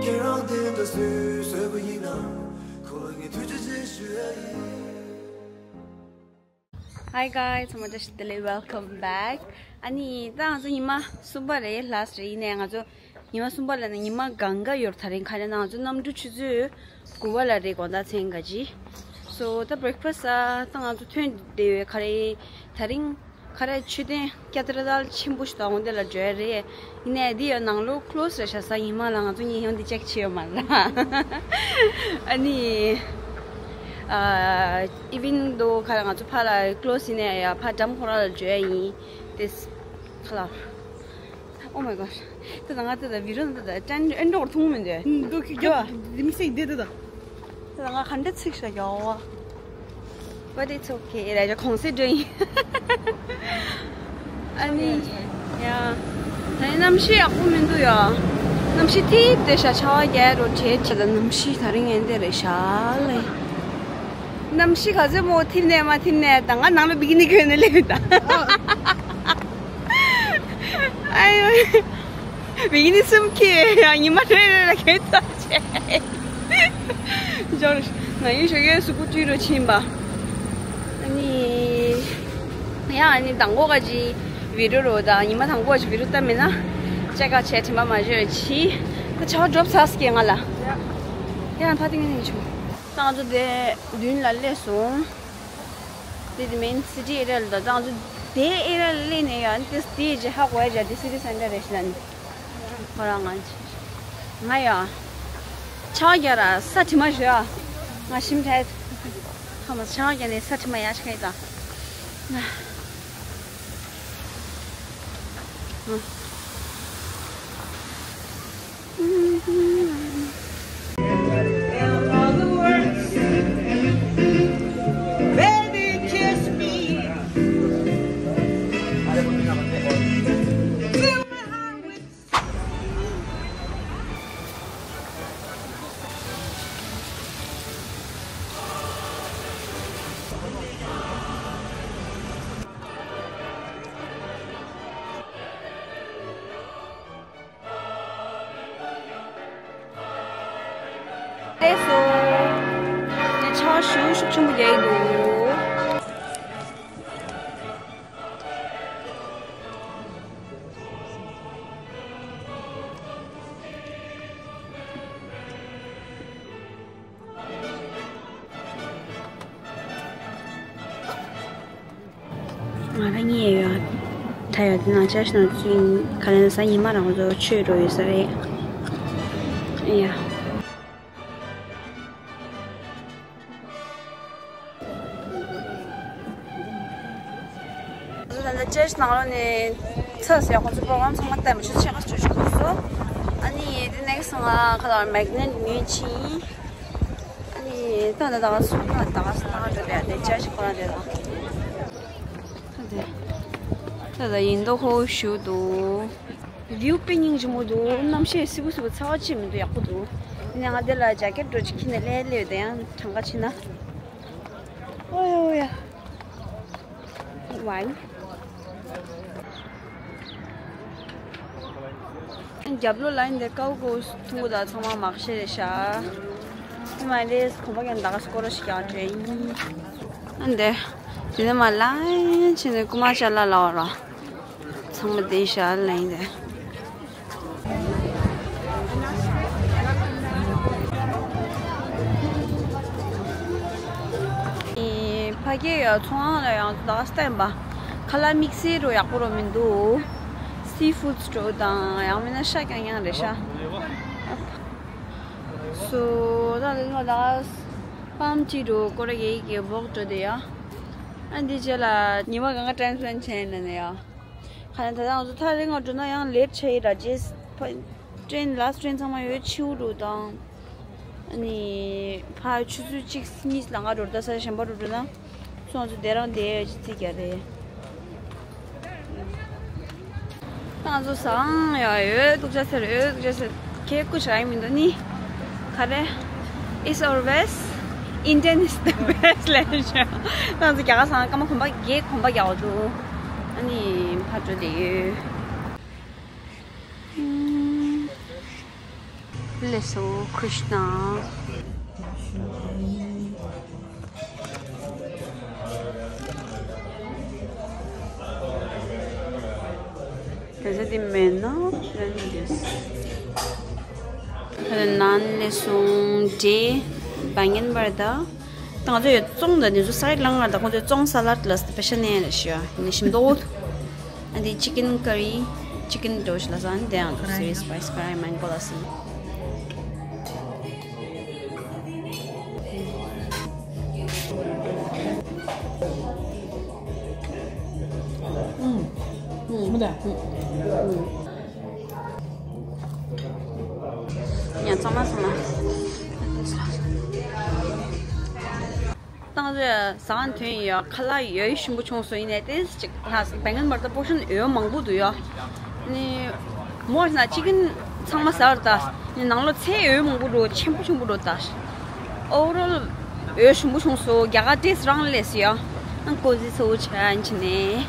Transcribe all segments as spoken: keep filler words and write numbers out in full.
ཁྱེད་རང་དེ་འདྲ་སུས་བཟོས་པ་ཡིན་ན། ཁོ་ལ་ངས་ཐུགས་རྗེ་ཆེ་ཞུ་ཡ་ཡིན། Hi guys, ཚང་མ་བཀྲ་ཤིས་བདེ་ལེགས། Welcome back. ཨ་ནི་ད་ང་ཚོ་ཉི་མ་གསུམ་པ་རེད། last རེད། ཡིན་ནའི་ང་ཚོ་ཉི་མ་གང་ག་ཡོད་རེད། ད་རིང་ག་རེ་ན་ང་ཚོ་གནམ་གྲུ་ཆུ་ཚོད་དགུ་པ་ལ་རེད། དགོང་དག་མཚན་ག་ཅི། So ད་breakfast ཨ་ད་ང་ཚོ་ཐོན་བསྡད་ཡོད། ག་རེ་ད་རིང་ག་རེ་མཆོད་རྟེན་ཀ་ཐེ་དྲལ་ཆེན་པོ་ཞིག་དང་འོ་དེ་ལ་འགྲོ་ཡ་རེད། ཡིན་ནའི་འདི་ཡང་ནང་ལོགས་close རེད་ཤག་ས་ཉི་མ་ལ་ང་ཚོ་གཉིས་ཡང་འདི་check བྱས་ཡོད་མ་རེད། ཨ་ནི་ཨ་even though ག་རེ་ང་ཚོ་ཕ་ལ་close ཡིན་ནའི་ཡ་ཕ་འགྲམ་ཁོ་རང་ལ་འགྲོ་ཡ་ཡིན། དེ་ག་ལ། Oh my gosh. ད་ང་ད་ད་video ད་ད་ཅན་ཨེན་འགྲོ་ཐུང་མིན་དེ། འདུག་གི་རྒྱབ་དེ་མི་སྲིད་དེ་ད་ད། ད་ང་ག་འདྲ་ཚིག་ཤ་རྒྱ་བ། But it's okay. ར་ཇ་གོང་སེ་འགྲོ་ཡིན། ཨ་ནི་ཡ། ད་ནི་གནམ་གཤིས་ཡག་པོ་མི་འདུག་ཡ། གནམ་གཤིས་ཐིབས་དེ་ཤ་ཆར་པ་རྒྱག་རོ་བྱེད་ཆེ། ད་གནམ་གཤིས་ད་རིང་ཨེ་འདི་རེད་ཤག་ལེ། གནམ་གཤིས་ག་ཚོད་མོ་ཐིབས་ནས་མ་ཐིབས་ནས་ད་ང་ནང་ལ་བི་ཀི་ནི་གོན་ནས་སླེབས་ཡོད་ད། ཨ་ཡོ། བི་ཀི་ནི་གསུམ་ཁྱེར་ཡང་ཉི་མ་རེ་རེ་ལ་གོན་ཚར་བྱས། ཇོར་ང་ཡི་ཞོགས་ཀས་སུ་ཀུ་ཏི་རུ་ཕྱིན་པ། ཨ་ནི་ཡང་ཨ་ནི་དང་པོ་ག་ཅི་བི་ཌི་ཡོ་རོ་དང་ཉི་མ་དང་པོ་ག་ཅི་བི་ཌི་ཡོ་ལྟ་མེད་ན་ཅེག་ཨའུཊ་བྱས་དྲན་པ་མ་བརྗེད་རོགས་གྱིས། ད་ཆར་པ་ཌོབ་ཚར་སྐྱེ་ང་ལ། ཡང་ཕ་ཏིང་ངེ་ནས་བྱུང་། ད་ང་ཚོ་དེ་མདུན་ལ་སླེབས་སོང་། འདི་དེ་main city area ལ་ད་ང་ཚོ་དེ་area ལ་སླེབས་ནས་ཡང་དེ་དེ་རྗེས་ཧ་གོ་ཡ་ཇ་དེ་city center རེད་ཤི་ལ་ནི། ཁོ་རང་ང་ང་ཡ། ཆ་རྒྱ་ར་ས་དྲི་མ་ཞོ་ཡ། ང་ཞིམ་ཐལ། ཁ་མ་ཆ་རྒྱ་ནས་ས་དྲི་མ་ཡ་ཆ་ཁ་ཡི་ད། ང་། Baby, kiss me. Fill my heart with ལགས་སོ། ངས་ཆར་པ་ཤུགས་ཤུགས་ཆེན་པོ་རྒྱག་གི་འདུག་ང་རང་གཉིད་ཡོད། ད་ཡོད་དེ་ནང་ཆ་ཤི་ན་ཚུན་ག་ལན་ས་ཉི་མ་རང་ཚོ་ཆོས་འགྲོ་ཡོད་ས་རེད། ཡ། ད་ལྟ་ཅེར་ཆི་ནང་ལོགས་ནས་ཚར་ཟེར་ཁོང་ཚོ་པོ་རོ་གྷ་རམ་ཚང་མ་བལྟས་མ་ཆོག་ཆེ་ཁ་ཆོ་ཆོ་ཁོ་ཚོ། ཨ་ནི་དེ་ནེག་སི་ང་ཁ་ལ་མེག་ནེ་ཊི་ཉོས་ཕྱིན། ཨ་ནི་ད་ད་ད་ག་སུ་ད་ད་ག་སུ་ད་ག་འགྲོ་དེ་དེ་ཅེར་ཆི་ཁོ་རང་དེ་ད། ད་དེ་ད་ད་ཡིན་མདོག་ཁོ་ཞུ་འདུག View དཔེ་སྙིང་རྗེ་མོ་འདུག་གནམ་གཤིས་བསིལ་པོ་བསིལ་པོ་ཚ་བ་ཅིག་མི་འདུག་ཡག་པོ་འདུག་ཡིན་ནའང་ང་འདི་ལ་ཇེ་ཀེཊ་འདྲ་ཅིག་ཁྱེར་ནས་སླེབས་སླེབས་དེ་ཡང་གྲངས་ཀ་ཕྱིན་ན། ཨོ་ཡ། ཝའི། རྒྱབ་ལོགས་ལ་ཡིན་དེ་ཀའུ་ཀོ་ཐུང་གུ་དང་ཚང་མ་མ་གཞི་རེད་ཤག་ཨོ་མའི་གོཌ། གོམ་པ་ཀྱང་ད་ག་སྐོར་ར་ཞིག་ཀྱང་དྲན་ཡིན། ཨ་འདི། དེ་ནས་མར་ལ་ཡིན་ཕྱིན་ནས་རྐུ་མ་ཅ་ལག་ལ་བ་ར། ཚང་མ་བསྡད་ཤག་ལ་ཡིན་དེ། ཕ་གིའི་ཚོང་ཁང་ལ་ཡང་ད་ག་སྟེང་པ། ཁ་ལག་དམིགས་བསལ་རུ་ཡག་པོ་རུ་མི་འདུག་སི་ཕུཌ་སི་ཊོར་དང་ཡང་མིན་ན་ཤ་རྐྱང་རྐྱང་རེད་ཤག་སོ་ད་ལ་ད་ག་པམ་ཅི་རུ་སྐོར་ར་གེ་གེ་བོག་འགྲོ་དེ་ཡ། ཨ་འདི་རྗེས་ལ་ཉི་མ་གང་ག་ཊའིམ་སྤེན་ཌི་བྱས་ནས་ནས་ཡ། ཁ་ནས་ད་ལྟ་ང་ཚོ་ཐག་རིང་ང་འགྲོ་ན་ཡང་ལེཊ་ཆགས་ཡི་ར། རྗེས་ཕ་ཊྲེན་ལ་སི་ཊི་ཊྲེན་ཚང་མ་ཡོད་ཕྱི་དྲོ་དང་། ཨ་ནི་ཕ་ཆུ་ཚོད་གཅིག་གཉིས་ལ་ང་འགྲོ་ད་ས་གཞན་པ་འགྲོ་འགྲོ་ན་སོང་ཚོ་དེ་རང་དེ་ཡོད་ཅི་ཚིག་རྒྱ་རེད། ད་ང་ཚོ་སང་ཡ་ཡོད་ཐུག་ཅག་ཟེར་ཡོད་ཐུག་ཅག་ཟེར། ཁྱེད་སྐུ་ཞག་ཡིན་མི་འདུག་ནི། ག་རེ། It's always Indian is the best ལབ་ཤག་ང་ཚོ་རྒྱ་གར་སང་སྐར་མ་གོམ་པ་བརྒྱད་གོམ་པ་རྒྱག་འགྲོ། ཨ་ནི་ཕར་འགྲོ་བསྡད་ཡོད། ལགས་སོ། ཀྲིཤ་ན། དེ་ཚོ་དེ་མེད་ན་ལན་དེ། ནཱན་ལེ་སོང་། འབྲས། བེང་གན་བར་ད། ད་ང་ཚོ་ཡོད་བཙོང་ད་ནི་ཚོ་སའིཌ་ལ་ང་ད་ཁོང་ཚོའི་བཙོང་ས་ལད་ལ་སི་པེ་ཤལ་ནས་ལ་ཤི་ཡ་ནི་ཤིམ་དོ། ཨ་འདི་ཅི་ཀན་ཀ་རི། ཅི་ཀན་ཌོ་ཤི་ལ་ས་ཨ་འདི་ཡང་འདུག་སི་སི་པའི་སི་ཀ་རའི་མན་གོ་ལ་སི། ཡང་ཚང་མ་སོང་ལ། ཏང་ཟེར་ཟ་ཁང་ཐོན་ཡོད། ཁ་ལག་ཡོད་ཞིམ་པོ་བྱུང་སོང་། ཡིན་ནའི་ཏེས་ཅིག་ལྷག་བེང་གན་བར་ད་པོར་ཤན་ཡོད་མང་པོ་འདུག་ཡོད། ནི་མོ་ན་ཅི་ཀན་ཚང་མ་ཟ་བར་ད་ནི་ནང་ལོ་ཚལ་ཡོད་མང་པོ་འགྲོ། ཆེན་པོ་ཆེན་པོ་འགྲོ་ད། ཨོ་ཝར་ཨོལ་ཡོད་ཞིམ་པོ་བྱུང་སོང་། རྒྱ་གར་ཏེས་རང་ལས་སི་ཡོད། ཨང་ཀོ་ཟི་སོ་ཆ་ཨན་ཆི་ནས།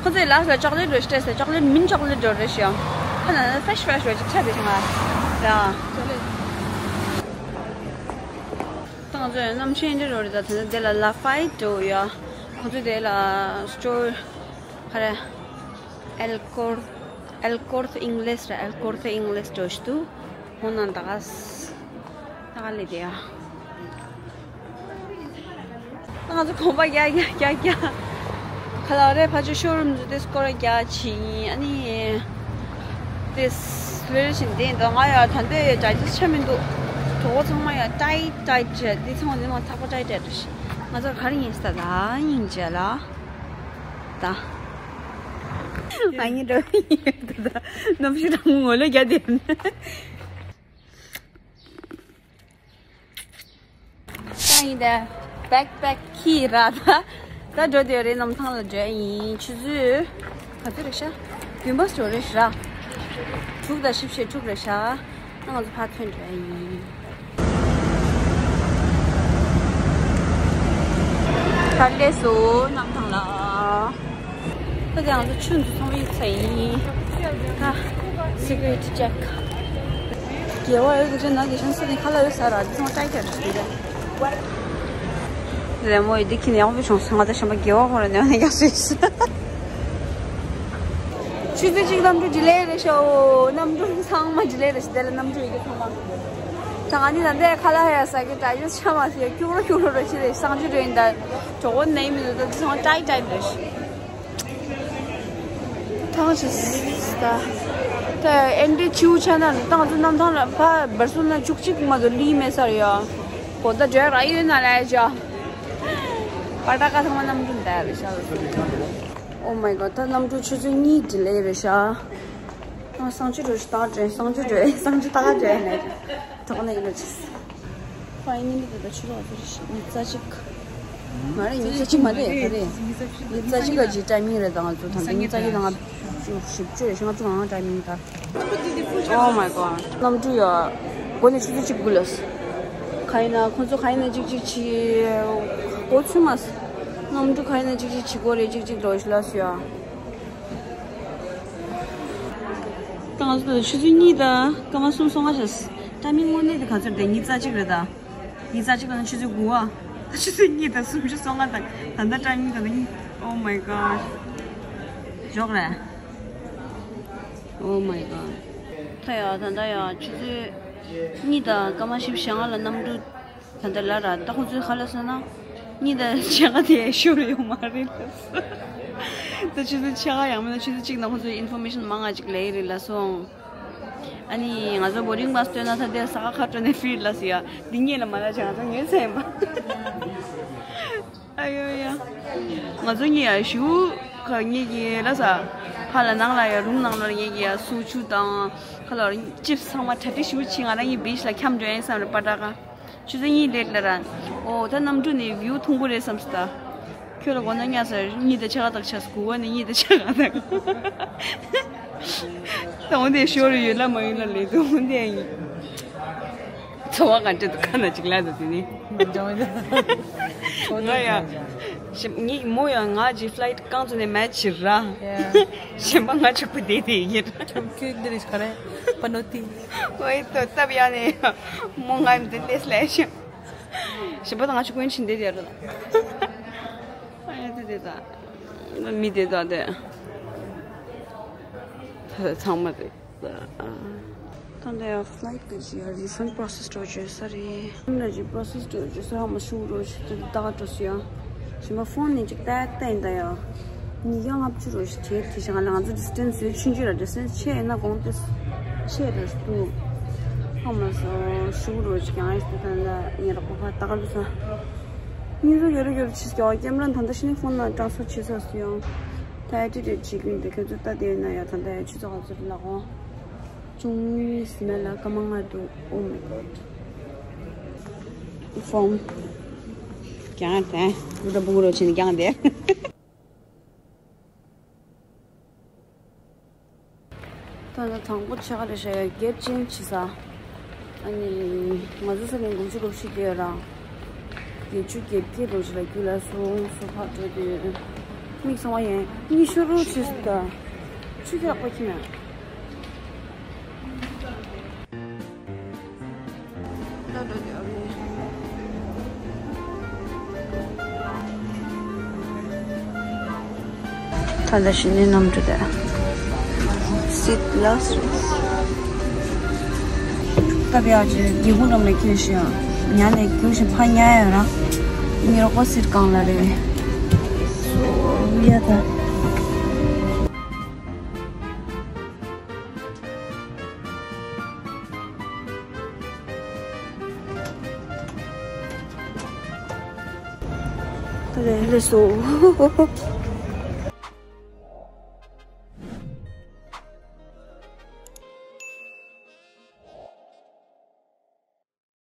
ཁོ་ཚོས་ལགས་ལ་ཅོག་ལེ་ཊི་རེ་ཤི་ཏེས་ཅོག་ལེ་ཊི་མིན་ཅོག་ལེ་ཊི་འགྲོ་རེ་ཤི་ཡོད། ཁ་ན་ན་ཕེ་ཤི་ཕེ་ཤི་རེ་ཅིག་ཆ་དེ་ཤི་ང་ར། ཏང་ཚོས་གནམ་ཤིང་འདི་རོ་རི་ད་དེ་ལ་ལ་ཧྥའི་འགྲོ་ཡ། ཁོ་ཚོས་དེ་ལ་སི་ཊོར་ཁ་ར། ཨེལ་ཀོར། ཨེལ་ཀོར་ཐེ་ཨིང་ལེས་ར། ཨེལ་ཀོར་ཐེ་ཨིང་ལེས་འགྲོ་ཞིག་ཏུ་ཧོ་ན་ད་ག་ད་ག་ལེ་དེ་ཡ། ང་ཚོ་གོམ་པ་རྒྱག་རྒྱག་རྒྱག་རྒྱག་ཁ་ལག་རེ་ཕ་ཆོས་ཤོ་རུམ་ཚོ་དེ་སྐོར་རྒྱག་ཕྱིན། ཨ་ནི་དེ་སི་ལེ་རེ་བཞིན་དེ་འདྲ་ང་ཡ་ད་འདོད་ཡ་ཅ་ཅི་ཆ་མི་འདུག་གྲོགས་པོ་ཚང་མ་ཡ་ཏའི་ཏའི་བྱས། དེ་ཚང་མ་དེ་མ་ཐག་པ་ཏའི་ཏའི་རེད། ང་ཚོ་ག་རེ་ཡིན་ས་ད་ཡིན་བྱས་ལ་ད། ང་གཉིས་འགྲོ་ཡིན་ད། གནམ་གཤིས་དྲང་མོ་ངོ་ལོ་རྒྱ་དེ། ད་ཡིན་ད། བེག་པེག་ཁྱེར་ར་ད། ད་འགྲོ་དེ་རེད། གནམ་ཐང་ལ་འགྲོ་ཡིན། ཆུ་ཚོད་ག་ཚོད་རེད་ཤག་བདུན་པ་འགྲོ་རེད་ཤག་དྲུག་དང་བཞི་བཅུ་དྲུག་རེད་ཤག་ད་ང་ཚོ་ཕར་ཐོན་འགྲོ་ཡིན། ད་སླེབས་སོང་གནམ་ཐང་ལ། ད་དེ་ང་ཚོ་ཆུ་འདི་ཚང་མ་གཡུག་ཚར་ཡིན། ད་སི་ཀུ་རི་ཊི་ཅེག་དགེ་བ་ཡོད་དུ་ཅན་ན་དེ་ཤང་སི་ནི་ཁ་ལག་ཡོད་ས་ར་དེ་ཚང་མ་ཏྲའི་ཀྱག་རེད། རེ་མོ་ཡི་དེ་ཁྱི་ནས་ཡོང་བའི་བྱུང་སོང་། ང་ད་ཤམ་པ་དགེ་བ་ཧོ་ར་ནས་ཡོང་ནས་ཀྱག་སོས། ཆུ་ཚོད་གཅིག་གནམ་གྲུ་ཌི་ལེ་རེད་ཤག་གནམ་གྲུ་ཚང་མ་ཌི་ལེ་རེད་ཤག་དེ་ལ་གནམ་གྲུ་ཡི་གེ་ཚང་མ། ད་ང་ནི་ད་འདས་ཁ་ལག་ཧ་ཡ་ས་གི་ད་ཡོད་ཆ་མ་ཤེས། ཀྱུག་རོ་ཀྱུག་རོ་རེ་ཤི་རེ་སང་ཅི་རེ་ཡིན་ད། གྲོགས་པོ་ནས་མི་འདུག་ད་དེ་ཚང་མ་ཏྲའི་ཏྲའི་རེད་ཤག་ཐང་ཆད་ད། ད་ཨེ་འདྲའི་ཆིའུ་ཆ་ན་ནི་ཏང་ཙུ་གནམ་ཐང་ལ་ཕ་བར་སོང་ན་བཅུ་གཅིག་མ་གཏོགས་ལི་མེད་ས་རེད་ཡ། གོ་ད་འདྲ་ར་ཡོད་ན་ལ་ཡ་ཅ། པ་ཏ་ཀ་ཚང་མ་གནམ་གྲུ་འདའ་རེད་ཤག Oh my god། ད་གནམ་གྲུ་ཆུ་ཚོད་གཉིས་ཌི་ལེ་རེད་ཤག་ཨ་སང་ཆུ་འགྲོ་ཞིག་ཏག་འདྲེན། སང་ཆུ་འགྲོ། སང་ཆུ་ཏག་འདྲེན་ནས་གྲོགས་ནས་ཡིན་ལ་ཅི། ཕ་ཡིན་ནི་འདི་ད་ཆུ་ལོག་ཚོད་ཉི་ཤུ་རྩ་གཅིག་མ་རེད། ཉི་ཤུ་རྩ་གཅིག་མ་རེད། ག་རེ། ཉི་ཤུ་རྩ་གཅིག་ག་ཅིག་ཊའི་མིང་རེད། ད་ང་ཚོ་ད་ལྟ་ཉི་ཤུ་རྩ་གཅིག་དང་ང་བཅུ་བཞི་བཅུ་རེ་ཞིག་ང་བཅུ་གང་ཊའི་མིང་ད། Oh my god། གནམ་གྲུ་ཡ། སྒོ་ནས་ཆུ་ཚོད་གཅིག་དགུ་ལ། ག་ཡིན་ན་ཁོང་ཚོ་ག་ཡིན་ན་གཅིག་གཅིག་བྱེད། སྒོ་ཚུད་མ་སོང་། གནམ་གྲུ་ག་ཡིན་ན་གཅིག་གཅིག་བྱེད་དགོས་རེད། གཅིག་གཅིག་ལོ་ཞིག་ལ་སུ་ཡ། ད་ང་ཚོ་ད་ཆུ་ཚོད་གཉིས་དང་སྐར་མ་གསུམ་སོང་ང་ཤག་ཊའི་མིང་དངོས་གནས་དེ་ག་ཚོད་རེད། ཉི་ཤུ་རྩ་གཅིག་རེད་ད། ཉི་ཤུ་རྩ་གཅིག་ལ་ཆུ་ཚོད་དགུ་བ། ཆུ་ཚོད་གཉིས་དང་སུམ་ཅུ་སོ་ལྔ་དང་ད་ལྟ་ཊའི་མིང་ད་ལྟ་གཉིས། Oh my god། ཞོག་རེད། Oh my god། ད་ཡ་ད་ལྟ་ཡ་ཆུ་ཚོད་གཉིས་དང་སྐར་མ་བཞི་བཅུ་ཞེ་ལྔ་ལ་གནམ་གྲུ་ད་ལྟ་ལ་ར། ད་ཁོང་ཚོས་ག་ལབ་སོང་ན། གཉིས་དང་ཕྱེད་ཀ་དེ་ཤོར་ཡོད་མ་རེད་ལབ་སོང་། ད་ཆུ་ཚོད་ཕྱེད་ཀ་ཡང་མིན་ན་ཆུ་ཚོད་གཅིག་ནང་ཁོང་ཚོས་ཨིན་ཕོར་མེ་ཤན་མང་ང་ཅིག་ལེན་རེད་ལབ་སོང་། ཨ་ནི་ང་ཚོ་བོར་ཌིང་པཱ་སི་སྟོན་ན་ད་དེ་ས་ཁ་ཁ་སྤྲོད་ནས་ཕིར་ལབ་སོང་ཡ། འདི་ངེད་ལ་མ་ལབ་བྱས་ང་ཚོ་ངའི་མཚན་ཡིན་པ། ཨ་ཡོ་ཡ། ང་ཚོ་གཉིས་ཡ་ཞུ་ཁ་ངེད་ཀྱི་ལ་ས། ཕ་ལ་ནང་ལ་ཡ་རུམ་ནང་ལ་ངེད་ཀྱི་ཡ་སུ་ཆུ་དང་ཁ་ལ་ཅིབ་སི་ཚང་མ་གྲ་སྒྲིག་ཞུ་ཕྱིན། ང་རང་གཉིས་བིཆ་ལ་འཁྱམ་འགྲོ་ཡིན་བསམ་རེད་པ་ཏྲ་ཀ་ཆུ་ཚོད་གཉིས་ལེཊ་ལ་ར། ཨོ་ད་གནམ་གྲུ་ནས་བིའུ་མཐོང་གི་རེད་བསམ་སོང་ད། ཁྱོད་ལ་གོ་ན་ཉལ་ས་གཉིས་དང་ཕྱེད་ཀ་དག་ཆགས་སོང་། དགུ་བ་ནས་གཉིས་དང་ཕྱེད་ཀ་དག་ད་འོན་ཏེ་ཤོར་ཡོད་ལ་མ་ཡོད་ལ་ལས་དུ་འོན་ཏེ་ཡིན། ཚོ་བ་ག་འདྲ་འདུག་ཁ་ན་ཅིག་ལ་འདུག་དེ་ནི། ང་ཡ། ཞིམ་ངའི་མོ་ཡང་ང་ཀྱི་ཕ་ལའི་ཊི་རྐང་བཙུགས་ནས་མེད་ཕྱིར་ར། ཡ། ཞིམ་པ་ང་ཕྱུག་པོ་བསྡད་དེ་ཡིན། ཁྱོད་ཁྱོད་འདི་རེད་ག་རེ། པ་ནོ་ཏི། ཨོའི་ཏོ་སྟབས་ཡག་ནས་མོ་ང་ཡིན་འདི་ལས་སླེབས་ཤིང་། ཞིམ་པ་དང་ང་ཕྱུག་པོ་ཡིན་ཕྱིན་བསྡད་དེ་ར། ཨ་ཡ་དེ་དེ་ད། མི་དེ་ད་དེ། ད་ཚང་མ་རེད། ད་ལྟ་ཡང་ཕ་ལའི་ཊི་གི་ཡ་རི་ཕན་པོ་རོ་སེ་སི་འགྲོ་བྱས་ས་རེད། ཕ་ལའི་ཊི་གི་པོ་རོ་སེ་སི་འགྲོ་བྱས་ས་ཧ་མ་ཤུགས་རོ་ཞིག་ཏུ་ད་ག་འགྲོ་སི་ཡ། ཞིམ་པ་ཕོན་ནས་ཅིག་ཏག་ཏག་ཡིན་ད་ཡ། ཉིས་བརྒྱ་ལྔ་བཅུ་རོ་ཞིག་བྱས་དེ་བཞག་ལ་ང་ཚོ་ཌི་སི་ཊེན་སི་ཡོད་ཆུང་ཆུང་ལ་ཌི་སི་ཊེན་སི་ཆེ་ཡིན་ན་གོང་ཏེ་ཆེ་རེ་ཞིག་འདུག་ཧ་མ་སོ་ཤུགས་རོ་ཞིག་ཀྱང་ཡིན་ད་ལ་ཉེ་རོགས་པོ་ཕ་ད་ག་ལུ་ས། ཉིན་རོ་ཡོ་རོ་ཡོ་རོ་ཆིས་ཀྱང་ཀེམ་ར་ད་ལྟ་ཤི་ནི་ཕོན་ལ་དྲང་སོ་ཆེ་ས་སུ་ཡང་། ད་ཨེ་ཌི་ཊི་བྱེད་ཀྱི་ཡིན་ད་ཁྱོད་ཚོ་ལྟ་དེ་ཡོད་ན་ཡ་ད་ལྟ་ཡ་ཆུ་ཚོད་ག་ཚོད་ལ་གོ། ཅུང་ཟིན་ལ་སྐར་མ་ལྔ་འདུག Oh my god. ཕོན། ཀྱང་དེ་འུ་ད་བུང་རོ་ཆེ་ནི་ཀྱང་དེ། ད་ནི་དང་པོ་ཆ་ག་རེ་བྱས་ཡ་སྒེར་ཅན་བྱེད་ས། ཨ་ནི་ང་ཚོ་ས་ནས་དགུ་བཅུ་གོ་བཞི་དེ་རང་། བརྒྱད་ཅུ་གྱ་བརྒྱད་འགྲོ་ཞིག་ལ་རྒྱུ་ལ་སོང་སོ་ཕག་འགྲོ་དུས། མིག་སོང་བ་ཡན་གཉིས་ཤོ་རུ་ཆེ་སུ་ད། ཆུ་ཁྱག་པ་ཁྱི་མེད། ད་ལྟ་ཞི་ནི་ནམ་དུ་དེ་སིད་ལ་སུ། ད་བྱ་ཅི་སྒེའུ་ཁུང་ནང་ནས་ཁྱེར་ཞིང་ཉ་ནས་རྒྱུ་ཞིང་ཕ་ཉ་ཡ་ར། ཉི་རོ་ཀོ་སིད་གང་ལ་རེ། སུ་ཡ་ད། ད་ལས་ལས་སོ།